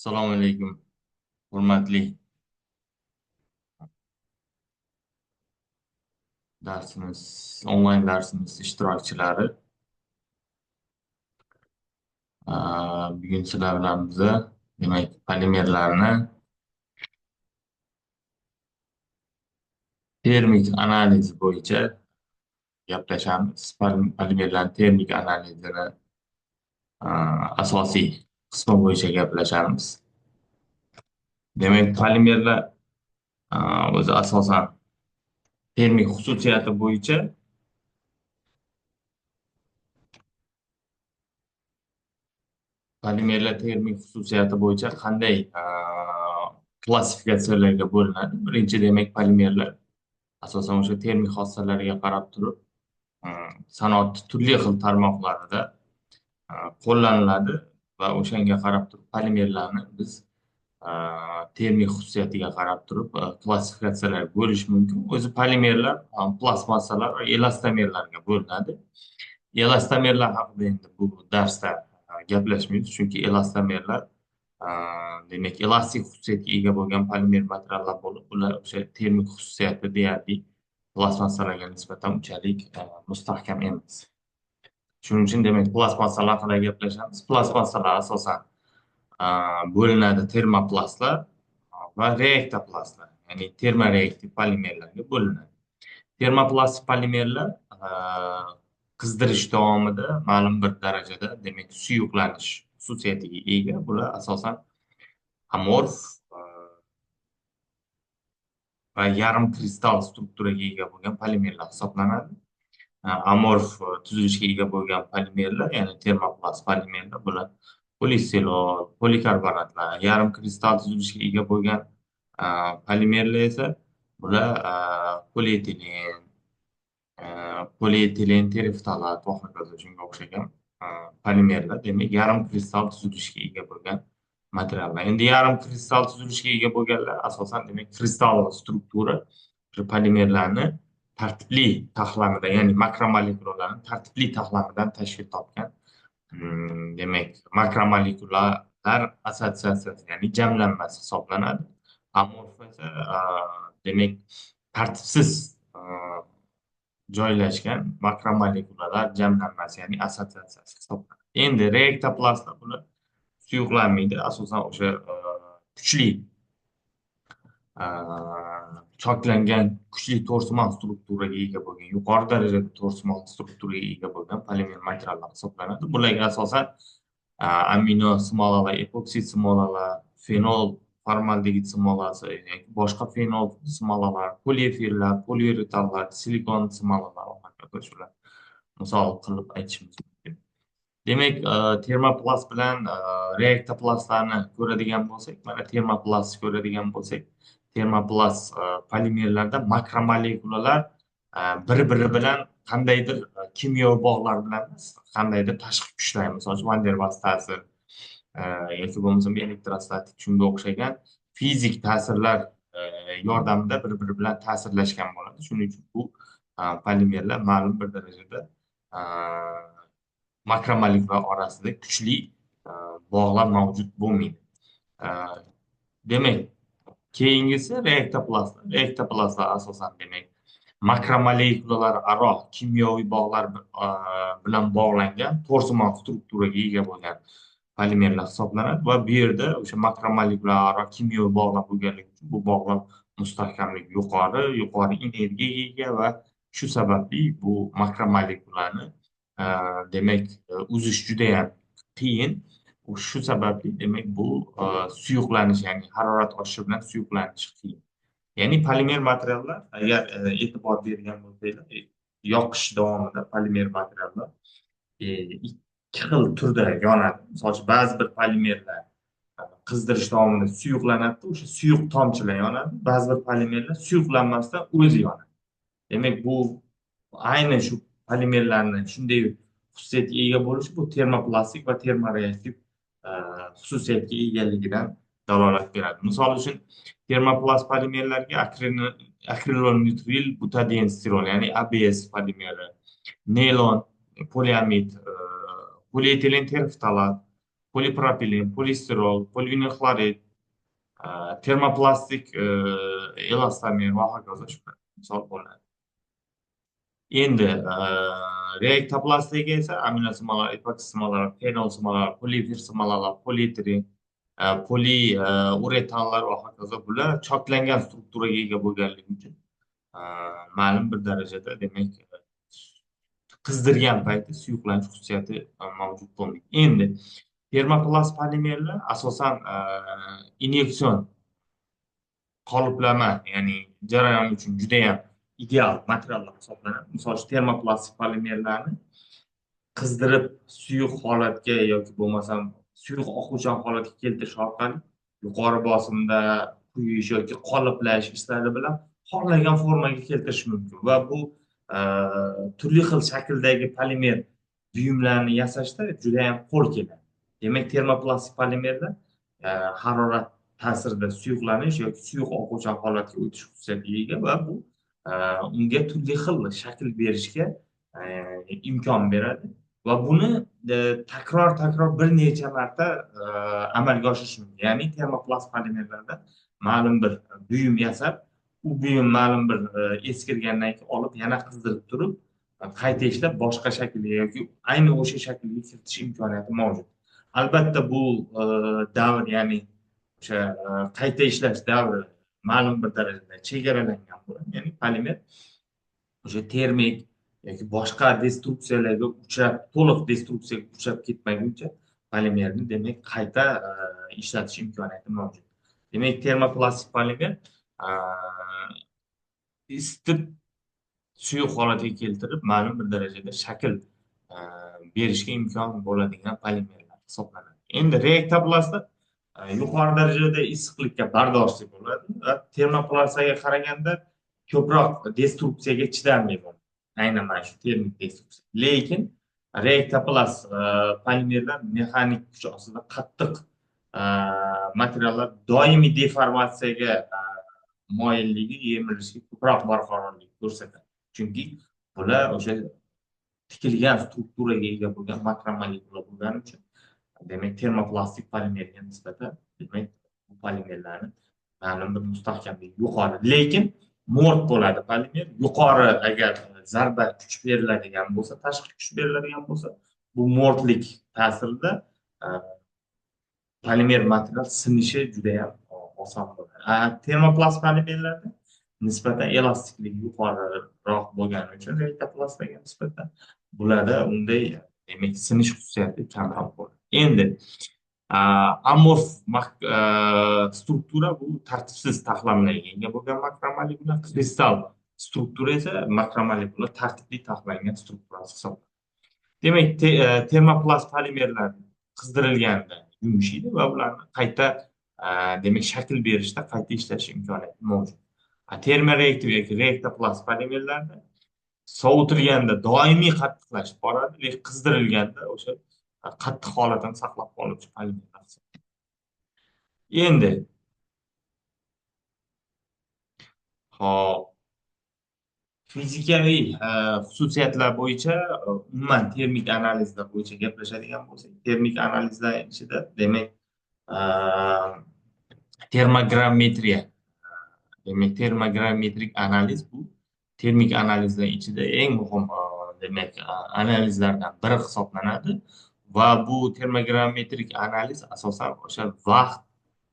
Assalomu alaykum, hurmatli darsimiz, onlayn darsimiz ishtirokchilari. Bugun sizlar bilan biza, demak, polimerlarni termik analizi bo'yicha gaplashamiz. Polimerlarni termik analizini asosiy qismi bo'yicha gaplashamiz. Demak, polimerlar o'zi asosan termik xususiyati bo'yicha polimerlar termik xususiyati bo'yicha qanday klassifikatsiyalarga bo'linadi? Birinchi, demak, polimerlar asosan o'sha termik xossalariga qarab turib, sanoat turli xil tarmoqlarida qo'llaniladi va o'shanga qarab turib polimerlarni biz termik xususiyatiga qarab turib klassifikatsiyalarga bo'lish mumkin. O'zi polimerlar plastmassalar va elastomerlarga bo'linadi. Elastomerlar haqida endi bu darsda gaplashmaymiz, chunki elastomerlar demak elastik xususiyatga ega bo'lgan polimer materiallar bo'lib, ular o'sha termik xususiyati deyarli plastmassalarga nisbatan unchalik mustahkam emas. Shuning uchun demak plastmassalar haqida gaplashamiz. Plastmassalar asosan bo'linadi termoplastlar va reaktoplastlar, ya'ni termoreaktiv polimerlarga bo'linadi. Termoplastik polimerlar qizdirish davomida ma'lum bir darajada demak suyuqlanish xususiyatiga ega. Bular asosan amorf va yarim kristal strukturaga ega bo'lgan polimerlar hisoblanadi. Amorf tuzilishga ega bo'lgan polimerlar, ya'ni termoplast polimerlar, bular polisilol, polikarbonatlar, yarim kristal tuzilishga ega bo'lgan polimerlar esa bular polietilen, polietilen tereftalat va hokazo shunga o'xshagan polimerlar, demak yarim kristal tuzilishga ega bo'lgan materiallar. Endi yarim kristal tuzilishga ega bo'lganlar asosan demak kristal struktura polimerlarni tartibli taxlamidan, ya'ni makromolekulalarni tartibli taxlamidan tashkil topgan demak makromolekulalar assotsiatsiyasi, ya'ni jamlanmasi hisoblanadi. Amorf esa demak tartibsiz joylashgan makromolekulalar jamlanmasi, ya'ni assotsiatsiyasi hisoblanadi. Endi reaktoplastlar bular suyuqlanmaydi, asosan o'sha kuchli choklangan kuchli to'rsimon strukturaga ega bo'lgan, yuqori darajada to'rsimon strukturaga ega bo'lgan polimer materiallar hisoblanadi. Bularga asosan amino smolalar, epoksid smolalar, fenol formaldehid smolasi yoki boshqa fenol smolalar, poliefirlar, poliuretanlar, silikon smolalar va hokazo shular misol qilib aytishimiz mumkin. Demak, termoplast bilan reaktoplastlarni ko'radigan bo'lsak, mana termoplast ko'radigan bo'lsak, termoplast polimerlarda makromolekulalar bir-biri bilan qandaydir kimyoviy bog'lar bilan emas, qandaydir tashqi kuchlar, misol uchun Van der Waals ta'sir yoki bo'lmasam elektrostatik shunga o'xshagan fizik ta'sirlar yordamida bir-biri bilan ta'sirlashgan bo'ladi. Shuning uchun bu polimerlar ma'lum bir darajada makromolekulalar orasida kuchli bog'lar mavjud bo'lmaydi. Demak, keyingisi reaktoplastlar. Reaktoplastlar asosan demak makromolekulalar aro kimyoviy bog'lar bilan bog'langan to'rsimon strukturaga ega bo'lgan polimerlar hisoblanadi va bu yerda o'sha makromolekulalar aro kimyoviy bog'lar bo'lganligi uchun bu bog'lar mustahkamligi yuqori, yuqori energiyaga ega va shu sababli bu makromolekularni demak uzish juda ham qiyin. Shu sababli demak bu suyuqlanish, ya'ni harorat oshishi bilan suyuqlanishi qiyin. Ya'ni polimer materiallar, agar e'tibor bergan bo'lsanglar, yoqish davomida polimer materiallar ikki xil turda yonadi. Misol uchun ba'zi bir polimerlar qizdirish davomida suyuqlanadi, o'sha suyuq tomchilar yonadi. Ba'zi bir polimerlar suyuqlanmasdan o'zi yonadi. Demak, bu ayni shu polimerlarni shunday xususiyatga ega bo'lishi bu termoplastik va termoreaktiv xususiyatga egaligidan dalolat beradi. Misol uchun termoplast polimerlarga akrilonitril butadien stirol, ya'ni ABS polimeri, neylon, poliamid, polietilen tereftalat, Polipropilen, polistirol, polivinilxlorid, termoplastik elastomer va hokazo shular misol bo'ladi. Endi reaktoplastga esa aminosimolar, epoksimolar, fenolsimolar, poliefirsimalar, polietilen, poliuretanlar va hokazo bular choklangan strukturaga ega bo'lganligi uchun ma'lum bir darajada, demak, qizdirgan payti suyuqlanish xususiyati mavjud bo'lmaydi. Endi termoplast polimerlar asosan inyeksion qoliplama, ya'ni jarayon uchun judayam ideal materiallar hisoblanadi. Misol uchun, termoplastik polimerlarni qizdirib suyuq holatga yoki bo'lmasam suyuq oquvchan holatga keltirish orqali yuqori bosimda quyish yoki qoliplash ishlari bilan xohlagan formaga keltirish mumkin va bu turli xil shakldagi polimer buyumlarni yasashda judayam qo'l keladi. Demak, termoplastik polimerlar harorat ta'sirida suyuqlanish yoki suyuq oquvchan holatga o'tish xususiyatiga ega va bu unga turli xil shakl berishga imkon beradi va buni takror takror bir necha marta amalga oshirish mumkin. Ya'ni termoplast polimerlarda ma'lum bir buyum yasab, u buyum ma'lum bir eskirgandan keyin olib yana qizdirib turib qayta ishlab boshqa shaklga yoki ayni o'sha shaklga kiritish imkoniyati mavjud. Albatta bu davr, ya'ni o'sha qayta ishlash davri ma'lum bir darajada chegaralangan bo'ladi. Ya'ni polimer o'sha termik yoki boshqa destruksiyalarga uchrab, to'liq destruksiyaga uchrab ketmaguncha polimerni, demak, qayta ishlatish imkoniyati mavjud. Demak, termoplastik polimer isitib suyuq holatiga keltirib ma'lum bir darajada shakl berishga imkon bo'ladigan polimerlar hisoblanadi. Endi reaktoplastda yuqori darajada issiqlikka bardoshli bo'ladi va termoplastga qaraganda ko'proq destruksiyaga chidamli bo'ladi. Aynan mana shu termik destruksiya. Lekin reaktoplast polimerlar mexanik kuch ostida qattiq materiallar doimiy deformatsiyaga moyilligi, yemirilishga ko'proq barqarorlik ko'rsatadi. Chunki bular o'sha tikilgan strukturaga ega bo'lgan makromolekula bo'lgani uchun, demak, termoplastik polimerga nisbatan, demak, bu polimerlarni ma'lum bir mustahkamligi yuqori. Lekin mo'rt bo'ladi polimer. Yuqori agar zarba kuch beriladigan bo'lsa, tashqi kuch beriladigan bo'lsa, bu mo'rtlik ta'sirida polimer material sinishi juda ham oson bo'ladi. Termoplast polimerlarda nisbatan elastikligi yuqoriroq bo'lgani uchun reaktoplastlarga nisbatan bularda unday, demak, sinish xususiyati kamroq bo'ladi. Endi amorf struktura bu tartibsiz taxlamlarga ega bo'lgan makromolekula, kristal struktura esa makromolekula tartibli taxlangan strukturasi hisoblanadi. Demak, termoplast polimerlar qizdirilganda yumshaydi va ularni qayta, demak, shakl berishda qayta ishlash imkoniyati mavjud. Termoreaktiv yoki reaktoplast polimerlarda sovutilganda doimiy qattiqlashib boradi, lekin qizdirilganda o'sha qattiq holatini saqlab qoluvchi polimerlar. Endi hop, fizikaviy xususiyatlar bo'yicha, umuman termik analizlar bo'yicha gaplashadigan bo'lsak, termik analizlar ichida, demak, termogrammetriya, demak, termogrammetrik analiz bu termik analizlar ichida eng muhim, demak, analizlardan biri hisoblanadi va bu termogrammetrik analiz asosan o'sha vaqt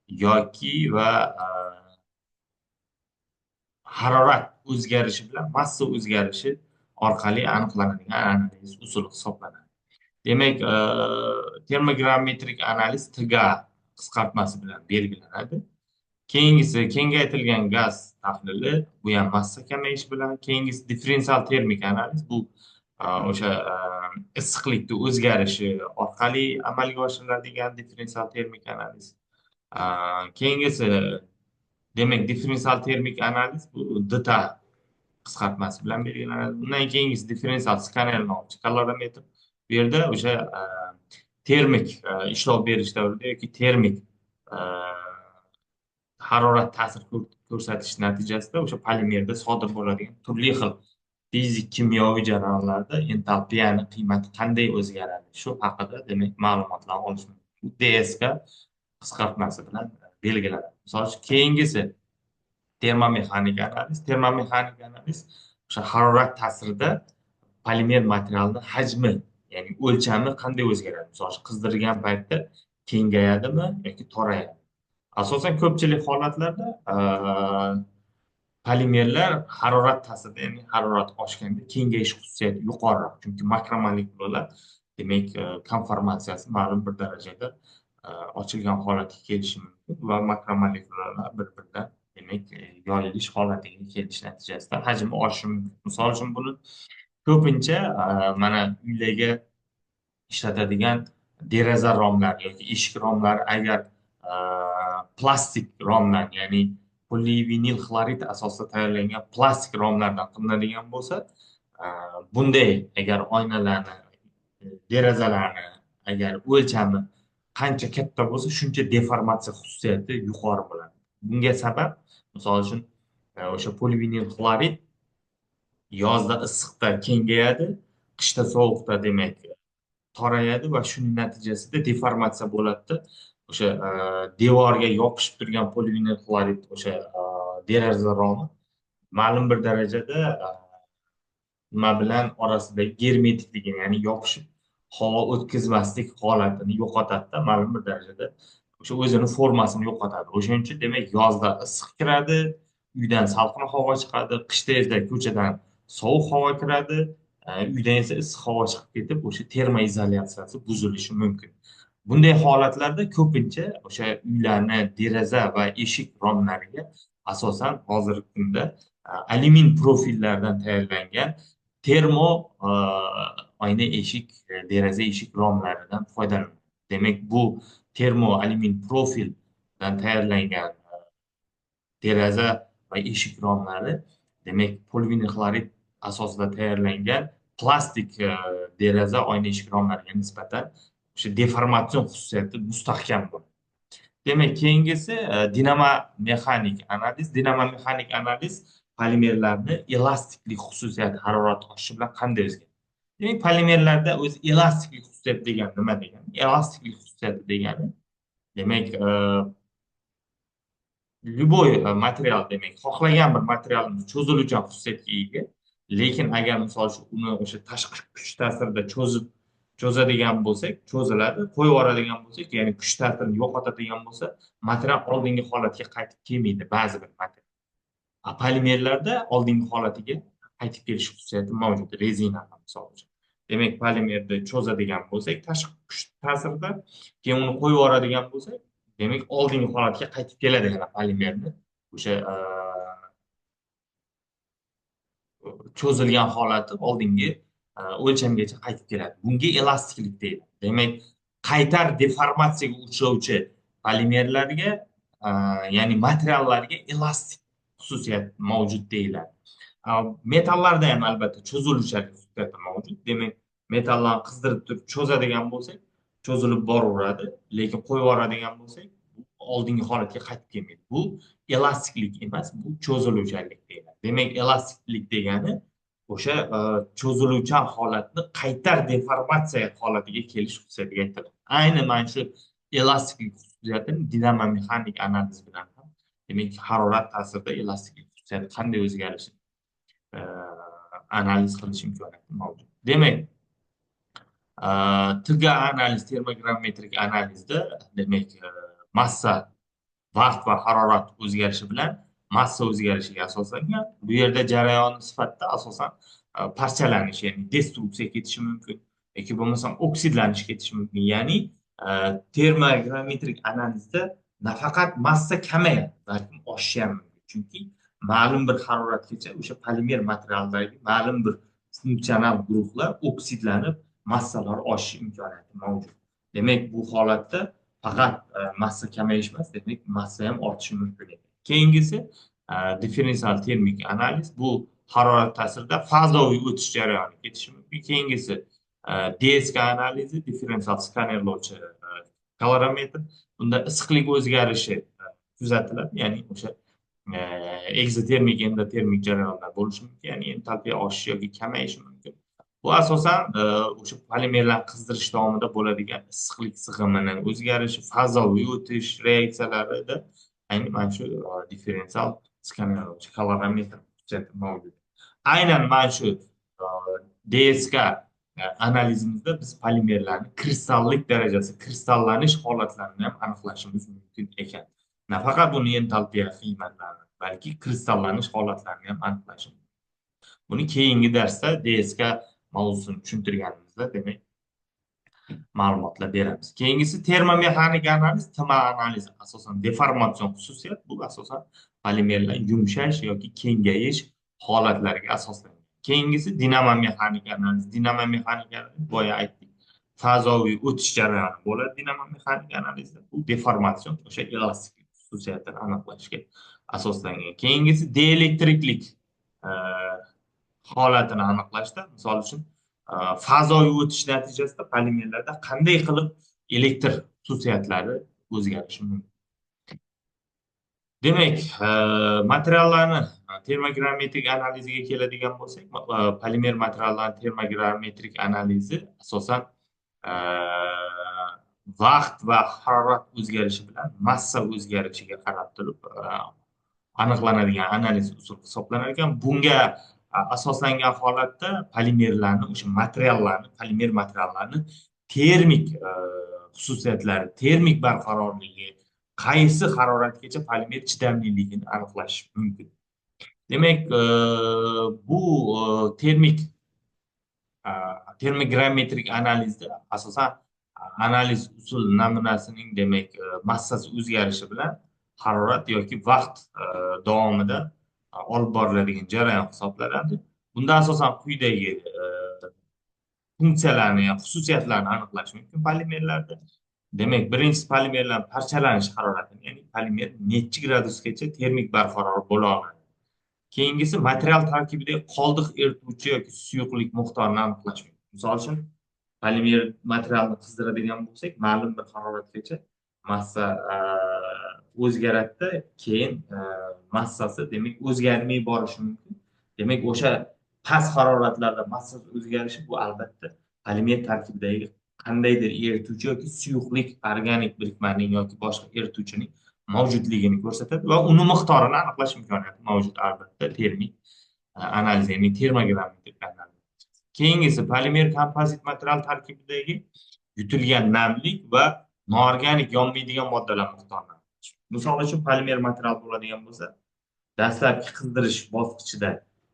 yoki va harorat o'zgarishi bilan massa o'zgarishi orqali aniqlanadigan analiz usuli hisoblanadi. Demak, termogrammetrik analiz TGA qisqartmasi bilan belgilanadi. Keyingisi kengaytirilgan gaz tahlili, bu ham massa kamayishi bilan. Keyingisi differensial termik analiz, bu o'sha issiqlikni o'zgarishi orqali amalga oshiriladigan differensial termik analiz. Keyingisi, demak, differensial termik analiz bu DTA qisqartmasi bilan belgilanadi. Undan keyingisi differensial skanerlovchi kalorimetr. Bu yerda o'sha termik ishlov berish davrida yoki termik harorat ta'sir ko'rsatish natijasida o'sha polimerda sodir bo'ladigan turli xil fizik kimyoviy jarayonlarda entalpiyani qiymati qanday o'zgaradi, shu haqida, demak, ma'lumotlar olish mumkin. DSK qisqartmasi bilan belgilanadi. Misol uchun, keyingisi termomexanik analiz. Termomexanik analiz o'sha harorat ta'sirida polimer materialni hajmi, ya'ni o'lchami qanday o'zgaradi? Misol uchun, qizdirgan paytda kengayadimi yoki torayadi? Asosan ko'pchilik holatlarda polimerlar harorat ta'sirida, ya'ni harorat oshganda kengayish xususiyati yuqoriroq, chunki makromolekulalar, demak, konformatsiyasi ma'lum bir darajada ochilgan holatga kelishi mumkin va makromolekulalar bir-biridan, demak, yoyilish holatiga kelish natijasida hajmi oshishi mumkin. Misol uchun, buni ko'pincha mana uylarga ishlatadigan deraza romlari yoki eshik romlari agar plastik romdan, ya'ni polivinil xlorid asosida tayyorlangan plastik romlardan qilinadigan bo'lsa, bunday agar oynalarni, derazalarni agar o'lchami qancha katta bo'lsa, shuncha deformatsiya xususiyati yuqori bo'ladi. Bunga sabab, misol uchun, o'sha polivinil xlorid yozda issiqda kengayadi, qishda sovuqda, demak, torayadi va shuning natijasida deformatsiya bo'ladida. O'sha devorga yopishib turgan polivinil xlorid o'sha deraza romi ma'lum bir darajada nima bilan orasidagi germetikligini, ya'ni yopishib havo o'tkazmaslik holatini yo'qotadida, ma'lum bir darajada o'sha o'zini formasini yo'qotadi. O'shaning uchun, demak, yozda issiq kiradi, uydan salqin havo chiqadi, qishda esa ko'chadan sovuq havo kiradi, uydan esa issiq havo chiqib ketib, o'sha termoizolyatsiyasi buzilishi mumkin. Bunday holatlarda ko'pincha o'sha uylarni deraza va eshik romlariga asosan hozirgi kunda alyumin profillardan tayyorlangan termo oyna eshik, deraza eshik romlaridan foydalaniladi. Demak, bu termo alyumin profildan tayyorlangan deraza va eshik romlari, demak, polivinil xlorid asosida tayyorlangan plastik deraza oyna eshik romlariga nisbatan o'sha deformatsion xususiyati mustahkam bo'ladi. Demak, keyingisi dinamomexanik analiz. Dinamomexanik analiz polimerlarni elastiklik xususiyati harorat oshishi bilan qanday o'zgaradi? Demak, polimerlarda o'zi elastiklik xususiyati degani nima degani? Elastiklik xususiyati degani, demak, любой material, demak, xohlagan bir materialimiz cho'ziluvchan xususiyatga ega, lekin agar, misol uchun, uni o'sha tashqi kuch ta'sirida cho'zib cho'zadigan bo'lsak, cho'ziladi, qo'yib yuboradigan bo'lsak, ya'ni kuch ta'sirini yo'qotadigan bo'lsa, material oldingi holatga qaytib kelmaydi ba'zi bir material. Polimerlarda oldingi holatiga qaytib kelish xususiyati mavjud, rezina, misol uchun. Demak, polimerni cho'zadigan bo'lsak tashqi kuch ta'sirida, keyin uni qo'yib yuboradigan bo'lsak, demak, oldingi holatga qaytib keladi yana polimerni o'sha cho'zilgan holati oldingi o'lchamgacha qaytib keladi. Bunga elastiklik deyiladi. Demak, qaytar deformatsiyaga uchrovchi polimerlarga, ya'ni materiallarga elastik xususiyat mavjud deyiladi. Metallarda ham albatta cho'ziluvchanlik xususiyati mavjud. Demak, metallarni qizdirib turib cho'zadigan bo'lsak, cho'zilib boraveradi, lekin qo'yib yuboradigan bo'lsak, oldingi holatga qaytib kelmaydi. Bu elastiklik emas, bu cho'ziluvchanlik deyiladi. Demak, elastiklik degani o'sha cho'ziluvchan holatni qaytar deformatsiya holatiga kelish xususiyatiga aytiladi. Ayni mana shu elastiklik xususiyatini dinamomexanik analiz bilan ham, demak, harorat ta'sirida elastiklik xususiyati qanday o'zgarishini analiz qilish imkoniyati mavjud. Demak, TG analiz, termogravimetrik analizda, demak, massa vaqt va harorat o'zgarishi bilan massa o'zgarishiga asoslangan. Bu yerda jarayon sifatida asosan parchalanish, ya'ni destruksiya ketishi mumkin yoki bo'lmasam oksidlanish ketishi mumkin. Ya'ni termogravimetrik analizda nafaqat massa kamayadi, balkim oshishi ham mumkin. Chunki ma'lum bir haroratgacha o'sha polimer materialdagi ma'lum bir funksional guruhlar oksidlanib, massalar oshishi imkoniyati mavjud. Demak, bu holatda faqat massa kamayish emas, demak, massa ham ortishi mumkin ekan. Keyingisi differensial termik analiz. Bu harorat ta'sirida fazoviy o'tish jarayoni ketishi mumkin. Keyingisi DSK analizi, differensial skanerlovchi kalorimetr. Bunda issiqlik o'zgarishi kuzatiladi, ya'ni o'sha ekzotermik, endotermik jarayonlar bo'lishi mumkin, ya'ni entalpiya oshishi yoki kamayishi mumkin. Bu asosan o'sha polimerlarni qizdirish davomida bo'ladigan issiqlik sig'imini o'zgarishi, fazoviy o'tish reaksiyalarida ayni mana shu differensial skanirlovchi kalorimetr xususiyati mavjud. Aynan mana shu DSK analizimizda biz polimerlarni kristallik darajasi, kristallanish holatlarini ham aniqlashimiz mumkin ekan. Nafaqat buni entalpiya qiymatlarini, balki kristallanish holatlarini ham aniqlashimiz mumkin. Buni keyingi darsda DSK mavzusini tushuntirganimizda, demak, ma'lumotlar beramiz. Keyingisi termomexanik analiz, TMA analizi asosan deformatsion xususiyat, bu asosan polimerlar yumshash yoki kengayish holatlariga asoslangan. Keyingisi dinamomexanik analiz. Dinamomexanik analiz boya aytdik. Fazoviy o'tish jarayoni bo'ladi dinamomexanik analizda. Bu deformatsion o'sha elastiklik xususiyatini aniqlashga asoslangan. Keyingisi dielektriklik holatini aniqlashda, misol uchun, fazoviy o'tish natijasida polimerlarda qanday qilib elektr xususiyatlari o'zgarishi mumkin. Demak, materiallarni termogrametrik analiziga keladigan bo'lsak, polimer materiallarni termogrametrik analizi asosan vaqt va harorat o'zgarishi bilan massa o'zgarishiga qarab turib aniqlanadigan analiz usuli hisoblanar ekan. Bunga asoslangan holatda polimerlarni, o'sha materiallarni, polimer materiallarni termik xususiyatlari, termik barqarorligi, qaysi haroratgacha polimer chidamliligini aniqlash mumkin. Demak, bu termik termogrametrik analizda asosan analiz usul namunasining, demak, massasi o'zgarishi bilan harorat yoki vaqt davomida olib boriladigan jarayon hisoblanadi. Bunda asosan quyidagi funksiyalarni, xususiyatlarni aniqlash mumkin polimerlarda. Demak, birinchisi polimerlar parchalanish haroratini, ya'ni polimer nechi gradusgacha termik barqaror bo'la oladi. Keyingisi material tarkibidagi qoldiq erituvchi yoki suyuqlik miqdorini aniqlash mumkin. Misol uchun, polimer materialni qizdiradigan bo'lsak, ma'lum bir haroratgacha massa o'zgaradida, keyin massasi, demak, o'zgarmay borishi mumkin. Demak, o'sha past haroratlarda massasi o'zgarishi bu albatta polimer tarkibidagi qandaydir erituvchi yoki suyuqlik organik birikmaning yoki boshqa erituvchining mavjudligini ko'rsatadi va uni miqdorini aniqlash imkoniyati mavjud albatta termik analiz, ya'ni termogrametrik analiz. Keyingisi polimer kompozit material tarkibidagi yutilgan namlik va noorganik yonmaydigan moddalar miqdorini. Misol uchun, polimer material bo'ladigan bo'lsa, dastlabki qizdirish bosqichida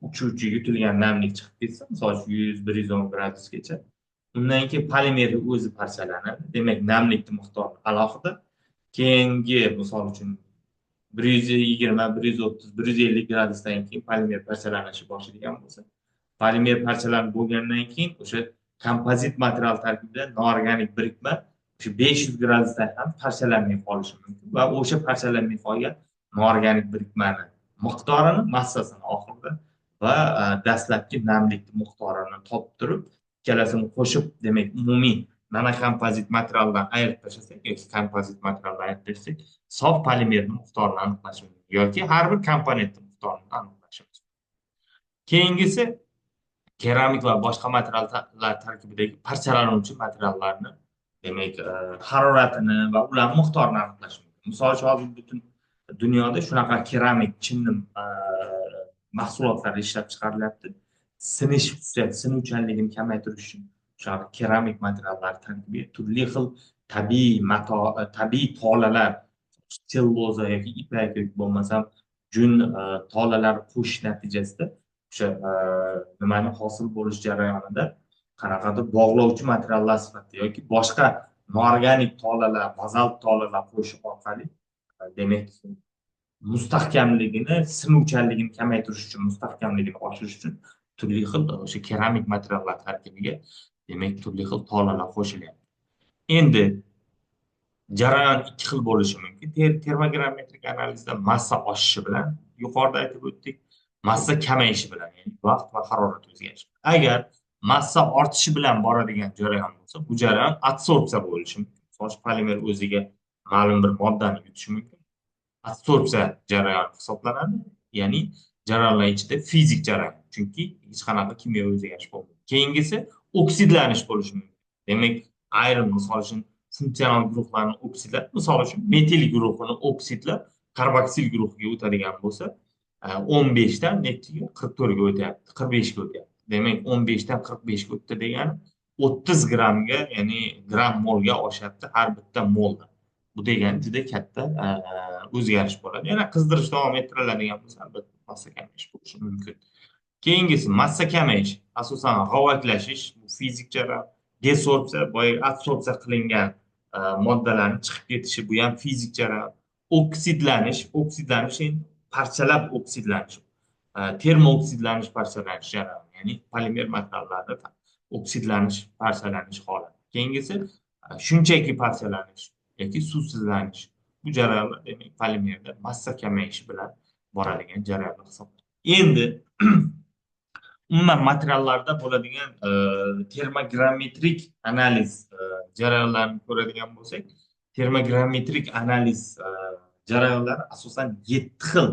uchuvchi yutilgan namlik chiqib ketsa, misol uchun 100, 110 gradusgacha, undan keyin polimerni o'zi parchalanadi. Demak, namlikni miqdori alohida. Keyingi, misol uchun, 120, 130, 150 gradusdan keyin polimer parchalanishi boshlaydigan bo'lsa, polimer parchalanib bo'lgandan keyin o'sha kompozit material tarkibida noorganik birikma o'sha 500 gradusdan ham parchalanmay qolishi mumkin va o'sha parchalanmay qolgan noorganik birikmani miqdorini, massasini oxirida va dastlabki namlikni miqdorini topib turib, ikkalasini qo'shib, demak, umumiy nanokompozit materialdan ayirib tashlasak yoki kompozit materialdan ayirib tashlasak, sof polimerni miqdorini aniqlash mumkin yoki har bir komponentni miqdorini aniqlashimiz mumkin. Keyingisi keramik va boshqa materiallar tarkibidagi parchalanuvchi materiallarni, demak, haroratini va ularning miqdorini aniqlash mumkin. Misol uchun, hozir butun dunyoda shunaqa keramik chinni mahsulotlari ishlab chiqarilyapti. Sinish xususiyati, sinuvchanligini kamaytirish uchun shunaqa keramik materiallar tarkibiga turli xil tabiiy mato, tabiiy tolalar, sellyuloza yoki ipak yoki bo'lmasam jun tolalar qo'shish natijasida o'sha nimani hosil bo'lish jarayonida qanaqadir bog'lovchi materiallar sifatida yoki boshqa noorganik tolalar, bazalt tolalar qo'shish orqali, demak, mustahkamligini, sinuvchanligini kamaytirish uchun, mustahkamligini oshirish uchun turli xil o'sha keramik materiallar tarkibiga, demak, turli xil tolalar qo'shilyapti. Endi jarayon ikki xil bo'lishi mumkin. Termogrametrik analizda massa oshishi bilan, yuqorida aytib o'tdik, massa kamayishi bilan, ya'ni vaqt va harorat o'zgarishi. Agar massa ortishi bilan boradigan jarayon bo'lsa, bu jarayon adsorbsiya bo'lishi mumkin. Misol uchun, polimer o'ziga ma'lum bir moddani yutishi mumkin. Adsorbsiya jarayoni hisoblanadi, ya'ni jarayonlar ichida fizik jarayon, chunki hech qanaqa kimyoviy o'zgarish bo'lmaydi. Keyingisi oksidlanish bo'lishi mumkin. Demak, ayrim, misol uchun, funksional guruhlarni oksidlab, misol uchun, metil guruhini oksidlab karboksil guruhiga o'tadigan bo'lsa, 15dan nechiga? 44ga o'tyapti, 45ga o'tyapti. Demak, 15dan 45ga o'tdi degani 30 grammga, ya'ni gramm molga oshyapti har bitta molda. Bu degani juda katta o'zgarish bo'ladi. Yana qizdirish davom ettiriladigan bo'lsa, albatta massa kamayishi bo'lishi mumkin. Keyingisi massa kamayishi, asosan g'ovaklashish, bu fizik jarayon, desorbsiya, boyagi adsorbsiya qilingan moddalarni chiqib ketishi, bu ham fizik jarayon. Oksidlanish, oksidlanish endi parchalab oksidlanish, termooksidlanish parchalanish jarayoni, ya'ni polimer materiallarda oksidlanish parchalanish holati. Keyingisi shunchaki parchalanish yoki suvsizlanish. Bu jarayonlar, demak, polimerda massa kamayishi bilan boradigan jarayonlar hisoblanadi. Endi umuman materiallarda bo'ladigan termogrammetrik analiz jarayonlarini ko'radigan bo'lsak, termogrammetrik analiz jarayonlari asosan 7 xil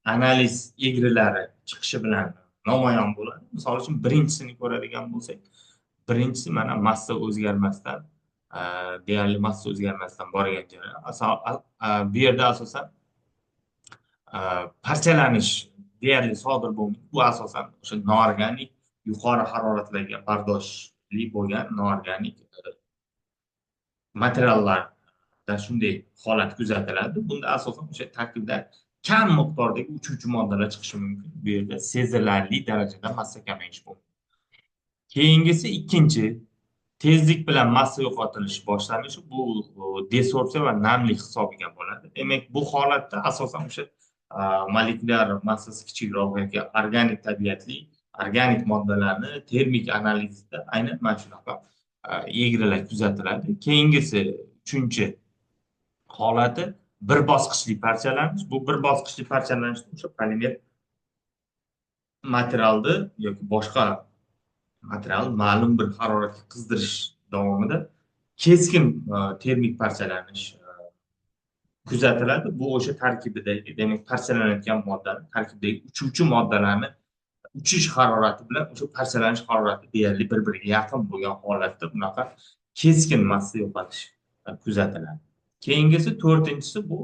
analiz egrilari chiqishi bilan namoyon bo'ladi. Misol uchun, birinchisini ko'radigan bo'lsak, birinchisi mana massa o'zgarmasdan, deyarli massa o'zgarmasdan borgan jarayon. Bu yerda asosan parchalanish deyarli sodir bo'lmaydi. Bu asosan o'sha noorganik, yuqori haroratlarga bardoshli bo'lgan noorganik materiallarda shunday holat kuzatiladi. Bunda asosan o'sha tarkibda kam miqdordagi uchuvchi moddalar chiqishi mumkin. Bu yerda sezilarli darajada massa kamayishi mumkin. Keyingisi ikkinchi, tezlik bilan massa yo'qotilishi boshlanishi, bu desorbsiya va namlik hisobiga bo'ladi. Demak, bu holatda asosan o'sha molekulyar massasi kichikroq yoki organik tabiatli organik moddalarni termik analizida aynan mana shunaqa egrilar kuzatiladi. Keyingisi uchinchi holati bir bosqichli parchalanish. Bu bir bosqichli parchalanishda o'sha polimer materialni yoki boshqa material ma'lum bir haroratga qizdirish davomida keskin termik parchalanish kuzatiladi. Bu o'sha tarkibidagi, demak, parchalanayotgan moddani tarkibidagi uchuvchi moddalarni uchish harorati bilan o'sha parchalanish harorati deyarli bir biriga yaqin bo'lgan holatda bunaqa keskin massa yo'qotish kuzatiladi. Keyingisi to'rtinchisi, bu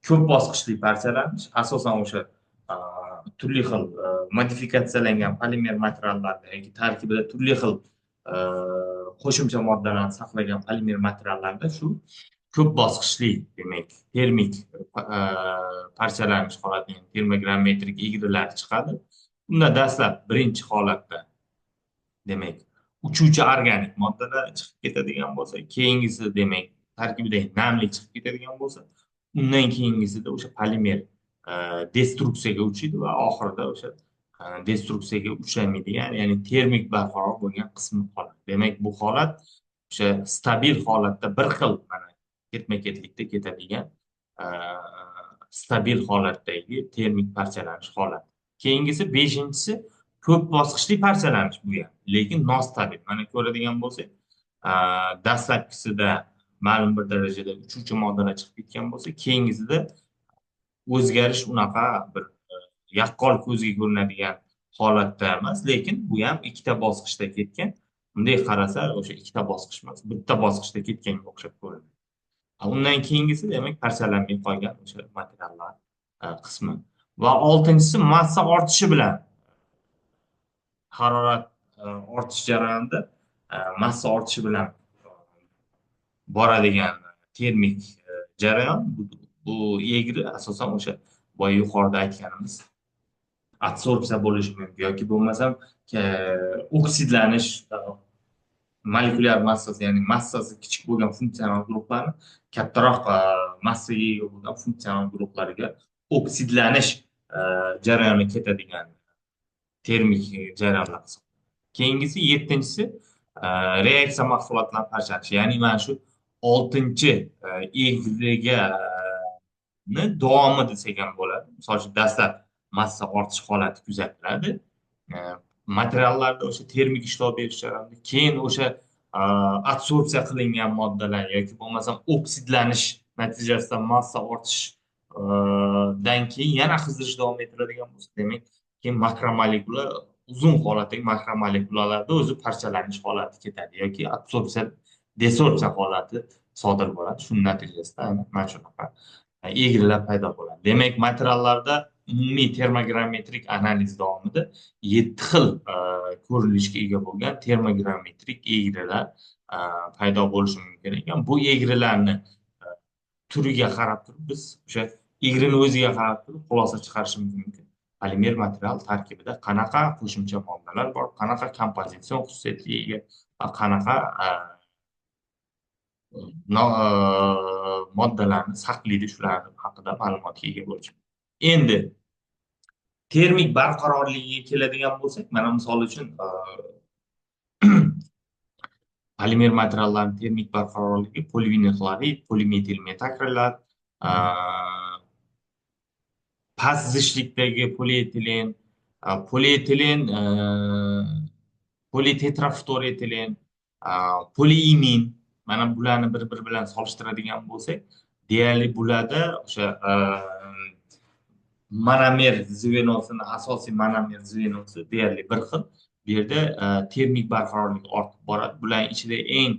ko'p bosqichli parchalanish. Asosan o'sha turli xil modifikatsiyalangan polimer materiallarda yoki tarkibida turli xil qo'shimcha moddalarni saqlagan polimer materiallarda shu ko'p bosqichli, demak, termik parchalanish holati, ya'ni termogrammetrik egrilar chiqadi. Unda dastlab birinchi holatda, demak, uchuvchi organik moddalar chiqib ketadigan bo'lsa, keyingisi, demak, tarkibidagi namlik chiqib ketadigan bo'lsa, undan keyingisida o'sha polimer destruksiyaga uchraydi va oxirida o'sha destruksiyaga uchramaydigan, ya'ni termik barqaror bo'lgan qismi qoladi. Demak, bu holat o'sha stabil holatda bir xil mana ketma ketlikda ketadigan stabil holatdagi termik parchalanish holati. Keyingisi beshinchisi, ko'p bosqichli parchalanish, bu ham, lekin nostabil. Mana ko'radigan bo'lsak, dastlabkisida ma'lum bir darajada uchuvchi moddalar chiqib ketgan bo'lsa, keyingisida o'zgarish unaqa bir yaqqol ko'zga ko'rinadigan holatda emas, lekin bu ham ikkita bosqichda ketgan. Bunday qarasa, o'sha ikkita bosqich emas, bitta bosqichda ketganga o'xshab ko'rinadi. Undan keyingisi, demak, parchalanmay qolgan o'sha materiallar qismi. Va oltinchisi, massa ortishi bilan harorat ortish jarayonida massa ortishi bilan boradigan termik jarayon. Bu egri asosan o'sha boya yuqorida aytganimiz adsorbsiya bo'lishi mumkin yoki bo'lmasam oksidlanish, molekulyar massasi, ya'ni massasi kichik bo'lgan funksional guruhlarni kattaroq massaga ega bo'lgan funksional guruhlarga oksidlanish jarayoni ketadigan termik jarayonlar hisoblanadi. Keyingisi yettinchisi, reaksiya mahsulotlari parchalanishi, ya'ni mana shu oltinchi egriga davomi desak ham bo'ladi. Misol uchun, dastlab massa ortish holati kuzatiladi materiallarda o'sha termik ishlov berish jarayonida, keyin o'sha adsorbsiya qilingan moddalar yoki bo'lmasam oksidlanish natijasida massa ortishdan keyin yana qizdirish davom ettiradigan bo'lsa, demak, keyin makromolekula Uzun holatdagi makromolekulalarda o'zi parchalanish holati ketadi yoki adsorbsiya, desorbsiya holati sodir bo'ladi. Shuning natijasida aynan mana shunaqa egrilar paydo bo'ladi. Demak, materiallarda umumiy termogrametrik analiz davomida 7 xil ko'rinishga ega bo'lgan termogrametrik egrilar paydo bo'lishi mumkin ekan. Bu egrilarni turiga qarab turib, biz o'sha egrini o'ziga qarab turib xulosa chiqarishimiz mumkin. Polimer material tarkibida qanaqa qo'shimcha moddalar bor, qanaqa kompozitsion xususiyatga ega va qanaqa moddalarni saqlaydi, shular haqida ma'lumotga ega bo'lish. Endi termik barqarorligiga keladigan bo'lsak, mana misol uchun polimer materiallarning termik barqarorligi polivinil xlorid, polimetil metakrilat, past zichlikdagi polietilen, polietilen, politetraftoretilen, poliimin, mana bularni bir-biri bilan solishtiradigan bo'lsak, deyarli bularda o'sha monomer звено sini, asosiy monomer звено si deyarli bir xil. Bu yerda termik barqarorlik ortib boradi. Bularning ichida eng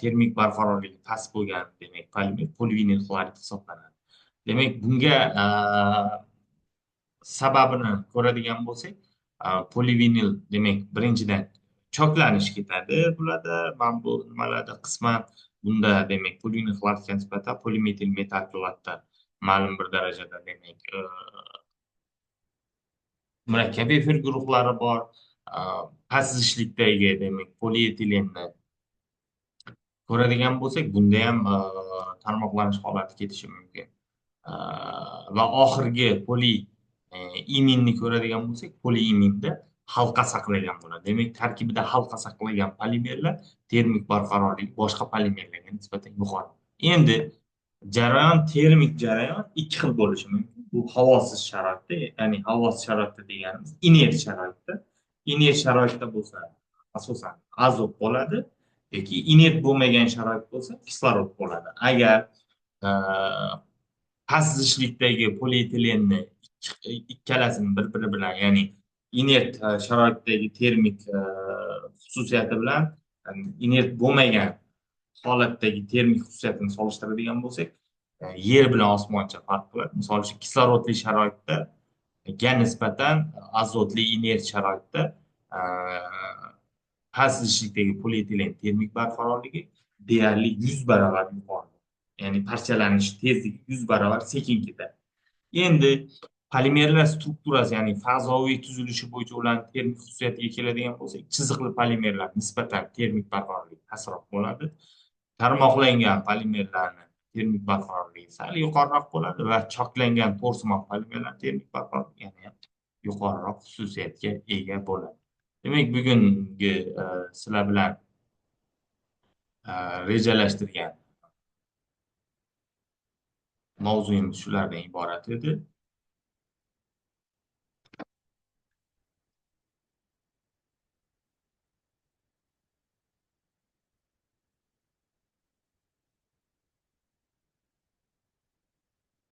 termik barqarorligi past bo'lgan, demak, polimer polivinil xlorid hisoblanadi. Demak, bunga sababini ko'radigan bo'lsak, polivinil, demak, birinchidan choklanish ketadi bularda, mana bu nimalarda qisman bunda, demak, polivinil xloridga nisbatan polimetil metakrilatda ma'lum bir darajada, demak, murakkab efir guruhlari bor. Past zichlikdagi, demak, polietilenni ko'radigan bo'lsak, bunda ham tarmoqlanish holati ketishi mumkin. Va oxirgi poli iminni ko'radigan bo'lsak, poliiminda halqa saqlagan bo'ladi. Demak, tarkibida halqa saqlagan polimerlar termik barqarorligi boshqa polimerlarga nisbatan yuqori. Endi jarayon, termik jarayon ikki xil bo'lishi mumkin. Bu havosiz sharoitda, ya'ni havosiz sharoitda deganimiz inert sharoitda. Inert sharoitda bo'lsa, asosan azot bo'ladi yoki inert bo'lmagan sharoit bo'lsa, kislorod bo'ladi. Agar past zichlikdagi polietilenni ikkalasini bir-biri bilan, ya'ni inert sharoitdagi termik xususiyati bilan inert bo'lmagan holatdagi termik xususiyatini solishtiradigan bo'lsak, yer bilan osmoncha farq qiladi. Misol uchun, kislorodli sharoitda ga nisbatan azotli inert sharoitda past zichlikdagi polietilen termik barqarorligi deyarli 100 barobar yuqori. Ya'ni parchalanish tezligi 100 barobar sekin ketadi. Endi polimerlar strukturasi, ya'ni fazoviy tuzilishi bo'yicha ularning termik xususiyatiga keladigan bo'lsak, chiziqli polimerlar nisbatan termik barqarorligi pastroq bo'ladi. Tarmoqlangan polimerlarni termik barqarorligi sal yuqoriroq bo'ladi va choklangan to'rsimon polimerlar termik barqarorligi yana ham yuqoriroq xususiyatga ega bo'ladi. Demak, bugungi sizlar bilan rejalashtirgan mavzuyimiz shulardan iborat edi.